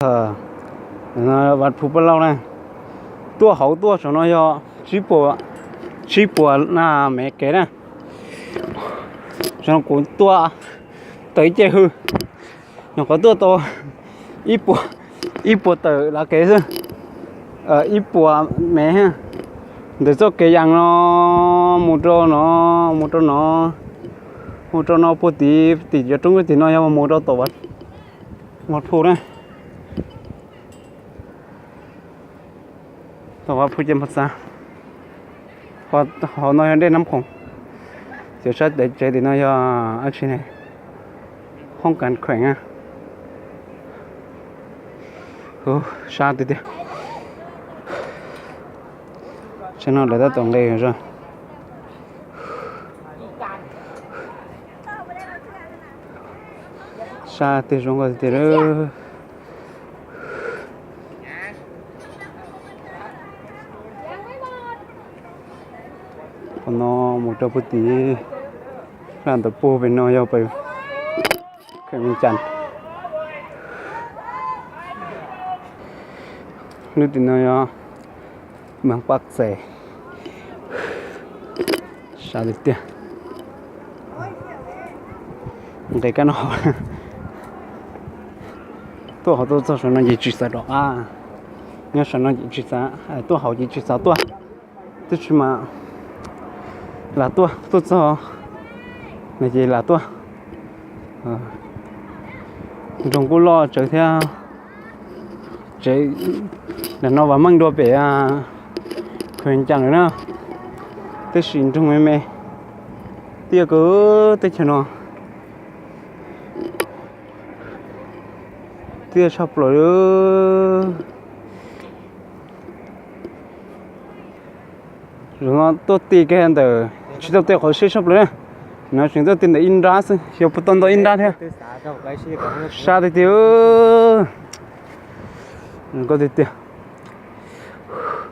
Vaj Phu Paj Lauj na, tuaj hauv tuaj saum no yog tsib puas, tsib puas na mev kev na. Saum no kuv tuaj tawm ib ce hws, nyuam qhuav tuaj tau ib puas, ib puas tawm lav kev xwb, ib puas mev. Ntawm txoj kev yas no mus rau no, mus rau no, mus rau no puag tim, tim cov roob tim no yog mus rau tom Vaj Phu na. Tom Vaj Phu ces npog txav, hauv no yog dej Nab Khoom, ces sab tsev tim no yog dab tsi ne, hoob kas kheem na. Sab tiag tiag. Sab no lawv tab tom nqes zog. Sab tiag zoo nkauj tiag tiag. Qhov no mus rau puag tim, laj ntawm puag pem no yog pem Kheem Vias Cas. Lub tim no yog Meeg Paj Txes. Sab tiag tiag. Nqes kab no, tuaj hauv tuaj txog saum no ces tsis xav rov qab, nyob saum no ces tsis xav, tuaj hauv ces tsis xav tuaj, tab sis mas lam tuaj, tuaj txog no ces lam tuaj. Nroog kuj loj tsawv thiab. Tsev ntawm no vam meej dua pem Kheem Vias Cas lawm na, tab sis nroog me me, tiaj kawg teb chaws no, tiaj tshaj plaws. Zaum no tuaj ti kiag ntawm, tsis tau ti qhov siab tshaj plaws na, no tseem tuaj ti ntawm ib nrab xwb, xyov puas tau ntau ib nrab thiab. Sab tiag tiag, zoo nkauj tiag tiag.